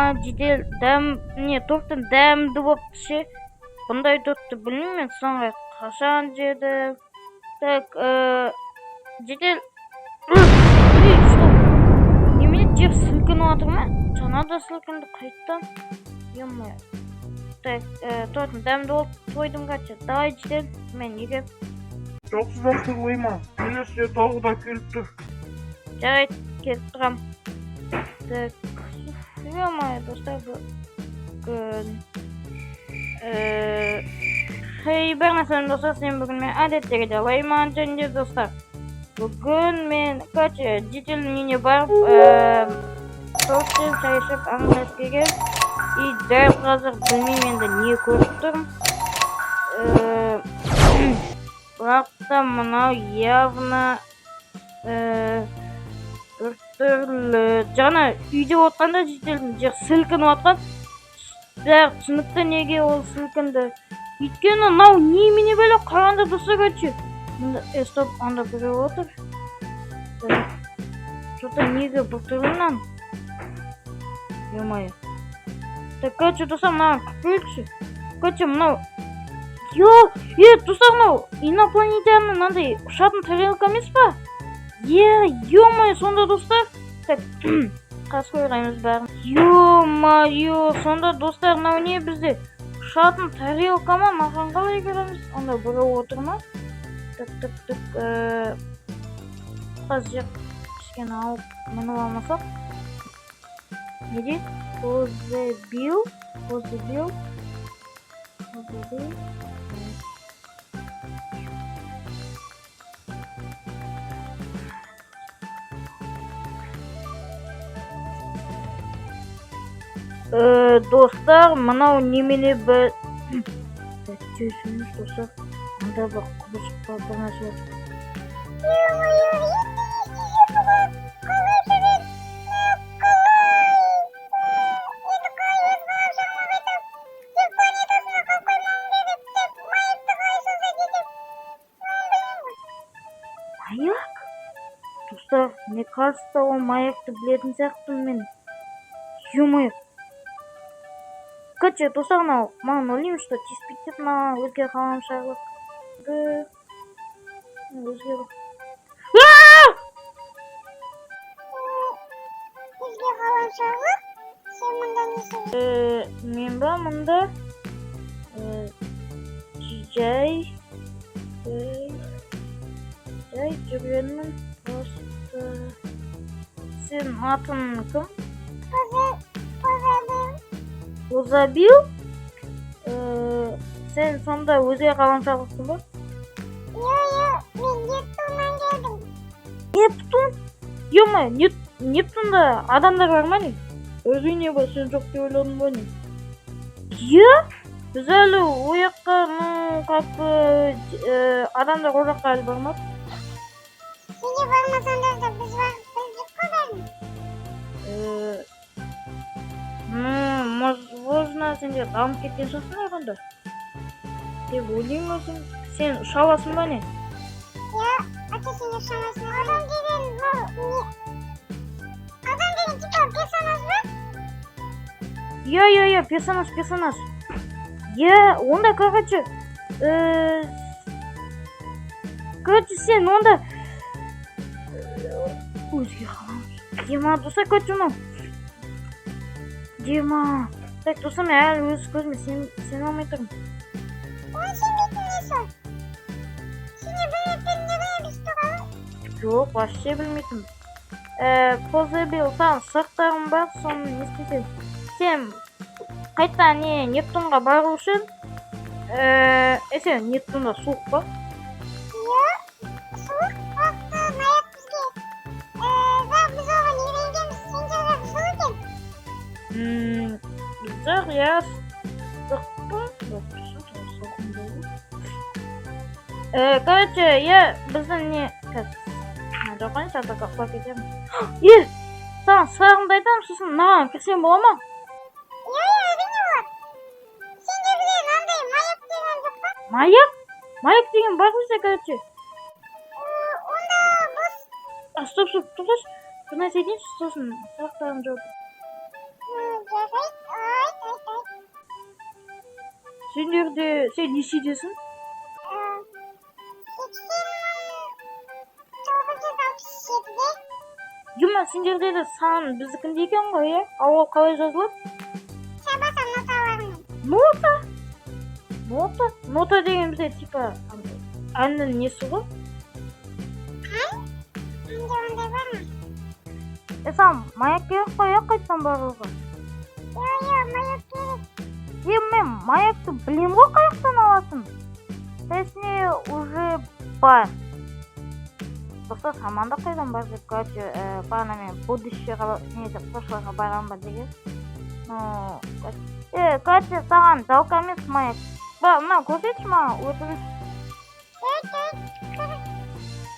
Ема, жедел дәм не, торттың дәмді болыпты ше. Бұндай тортты білмеймін мен, соңғы рет қашан жедім. Так, жедел. Ей, стоп. Немене, жер сілкініп жатыр ма? Жаңа да сілкінді қайттан. Ема. Так, торттың дәмді болып тойдым, короче. Давай, жедел, мен үйге. Жақсы, жақсы, Лейма. Келесі тағы да келіп тұр. Жарайды, келіп тұрам. Так, ё-моё, достар, бүгін хей, бәріне сәлем, достар, сен бүгін мен әдеттегідей Лайман және де, достар, бүгін мен, короче, жителдің үйіне барып, торт жеп, шай ішіп, әңгімелесіп келгем. И дәл қазір білмеймін енді не көріп тұрмын. Бірақ та мынау явно біртүрлі. Жаңа үйде отқанда жителдің жер сілкініп жатқан. Бәрі түсінікті, неге ол сілкінді. Өйткені мынау немене бәле, қараңдар, достар, короче. Мында, стоп, анда біреу отыр. Что-то неге біртүрлі мынаның? Ё-моё. Так, короче, достар, мынаған кірпейікші. Короче, мынау. Йо, е, достар, мынау инопланетянның мынандай ұшатын тарелка емес па? Е, ё-моё, сонда, достар. Так, қазір қойғаймыз бәрін. Ё-моё, сонда, достар, мынау не бізде? Ұшатын тарелка ма? Маған қалай кіреміз? Анда біреу отыр ма? Так, так, так, қазір кішкене алып мініп алмасақ. Не дейді? Позебил, Позебил, Позебил. Достар, мынау немене бір. Түйсіңіз, достар, анда бір құбыжық па, бір нәрсе. Ё-моё, енді не істейсің бұған? Қалай жүрем? Қалай? Енді қалай өз ғаламшарыма қайтам? Жер планетасына қалып қоймауым керек деп, маякты қалай создать етем? Білмеймін ғой. Маяк? Достар, мне кажется, ол маякты білетін сияқтымын мен. Ё-моё. Короче, достар, мынау маған ойлаймын, что тиіспейді деп мына өзге ғаламшарлық. Өзге. Аа! Өзге ғаламшарлық? Сен мұнда не істеп Мен ба мұнда жай жай жай жүргенмін просто. Сенің атың кім? Позабил. Озабил? Сен сонда өзге ғаламшарлықсың ба? Йо, йо, мен Нептуннан келдім. Нептун? Ё-моё, Нептунда адамдар бар ма, не? Әрине бар, сен жоқ деп ойладың ба, не? Иә? Біз әлі ол жаққа, ну, как бы, адамдар ол жаққа әлі бармады. Сендер бармасаңдар да, біз барып білдік қой бәрін. Ну, возможно, сендер дамып кеткен шығарсыңдар онда. Деп ойлаймын өзім. Сен ұша аласың ба, не? Иә, а че, сендер ұша? Адам деген бұл не? Адам деген типа персонаж ба? Иә, иә, иә, персонаж, персонаж. Иә, онда, короче, короче, сен онда өзге ғаламшар. Ема, достар, короче, мынау. Ема. Так, достар, мен әлі өз көзіме сене алмай тұрмын. Оның сенбейтін несі ол? Сендер білмеппедіңдер ғой біз туралы? Жоқ, вообще білмейтінмін. Позабил, саған сұрақтарым бар, соны не істесең. Сен қайта не Нептунға бару үшін, сен Нептунда суық па? Иә, суық, бірақ та маяк бізге. Бірақ біз оған үйренгенбіз, сендерге жылы екен. Жоқ, иә, ыстық па? Жоқ, салқын болды. Короче, иә, біздің не, қазір жоқ, қойыңызшы, а то құлап кетемін. Е, саған сұрағымды айтамын, сосын маған кірсем бола ма? Иә, иә, әрине болады. Сендерде мынандай маяк деген жоқ па? Маяк? Маяк деген бар бізде, короче. Онда бос. А, стоп, стоп, тоқташы. Бір нәрсе айтайыншы, сосын сұрақтарым жауап. Жарайды. Сендерде, сен нешедесің? 80 967-де. Юма, сендерде де сан біздікіндей екен ғой, иә? Ал ол қалай жазылады? Шабасан ноталарымен. Нота? Нота? Нота деген бізде типа андай әннің несі ғой. Ән? Әнде ондай бар ма? Е, саған маяк керек қой, иә, қайтадан барлығы? Иә, маяк керек. Е, мен маякты білем ғой қаяқтан аласын. Точнее, уже бар. Достар, саманды қайдан бар деп, короче, бағана мен будущий ға, не деп, прошлый ға барамын ба деген. Ну, короче, саған жалко емес маяк. Ба, мына көрсетші маған, өтініш.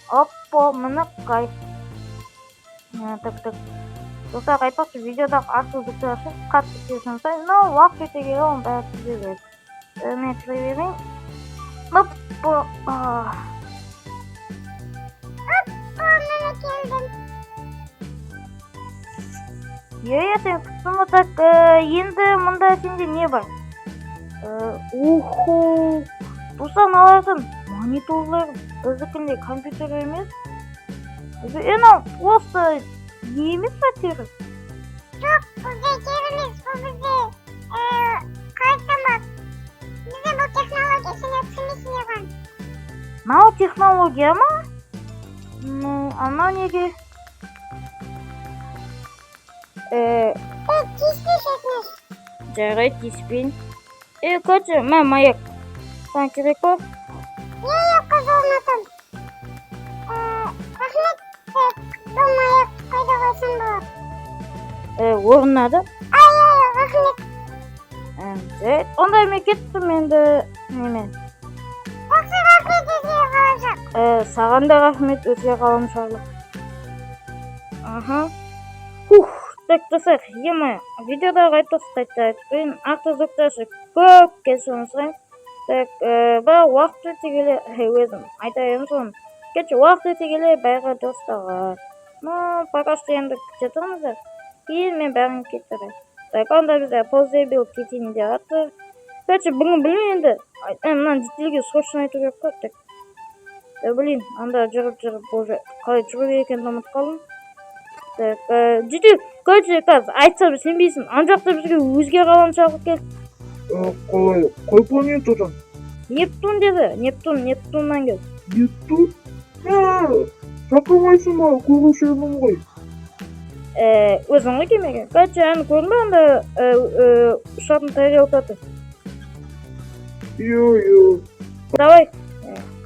Оппо, міне кайф. Так, так. Достар, айтпақшы, видеодағы артық звуктар үшін қатты кешірім сұраймын. Но уақыт өте келе оның бәрі түзеледі. Мен кіре берейін. Оппо. А. Опа, міне келдім. Иә, сен күттім ғой. Так, енді мында сенде не бар? Уху. Достар, мыналардың мониторлар біздікіндей компьютер емес. Мынау просто не емес па, тері? Жоқ, бұл бізде тері емес, бұл бізде, қалай айтсам болады? Бізде бұл технология, сен түсінбейсің оған. Мынау технология ма? Ну, а мынау неге? Ей, тиіспеші, өтініш. Жарайды, тиіспейін. Короче, мә, маяк. Саған керек па? Иә, қызыл ұнатамын. Рахмет, бұл маяк қайда қойсам болады? Орнына. Ай, ай, рахмет. Жарайды. Онда мен кеттім енді немен. Жақсы, рахмет, өзге ғаламшар. Саған да рахмет, өзге ғаламшарлық. Аха. Фух, так, достар, ема, видеодағы айтпақшы, қайта айтпайын, артық звуктар үшін көп кешірім сұраймын. Так, бірақ уақыт өте келе, өзім айта беремін соны. Короче, уақыт өте келе бәрі дұрысталады. Ну, пока что енді күте тұрыңыздар. Кейін мен бәрін кетіремін. Так, онда бізде ползебил кетейін деп жатыр. Короче, бүгін білмеймін енді. Мынаны детельге срочно айту керек қой. Так. Да блин, анда жүріп жүріп уже қалай жүру керек екенін ұмытып қалдым. Так, жедел, короче, қазір айтсам сенбейсің. Ана жақта бізге өзге ғаламшарлық келді. Қалай, қай планетадан? Нептун деді. Нептун, Нептуннан келді. Нептун? Мә, шақырмайсың ба, көруші едім ғой. Өзің ғой келмеген. Короче, әні көрдің бе анда ұшатын тарелка тұр. Иә. Давай.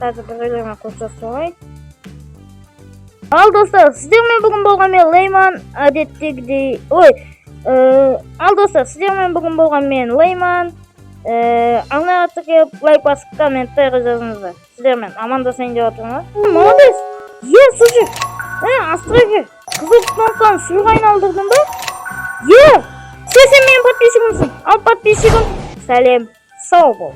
Қазір біреулермен қоштасып алайын. Ал достар, сіздермен бүгін болған мен Лейман, әдеттегідей. Ой, ал достар, сіздермен бүгін болған мен Лейман. Арнаға тіркеліп, лайк басып, комментарий жазыңыздар. Сіздермен амандасайын деп жатырмын. Молодец! Е, слушай, астрахи, қызыл кнопканы сұйға айналдырдың ба? Е, сен менің подписчигімсің. Ал, подписчигім, сәлем, сау бол.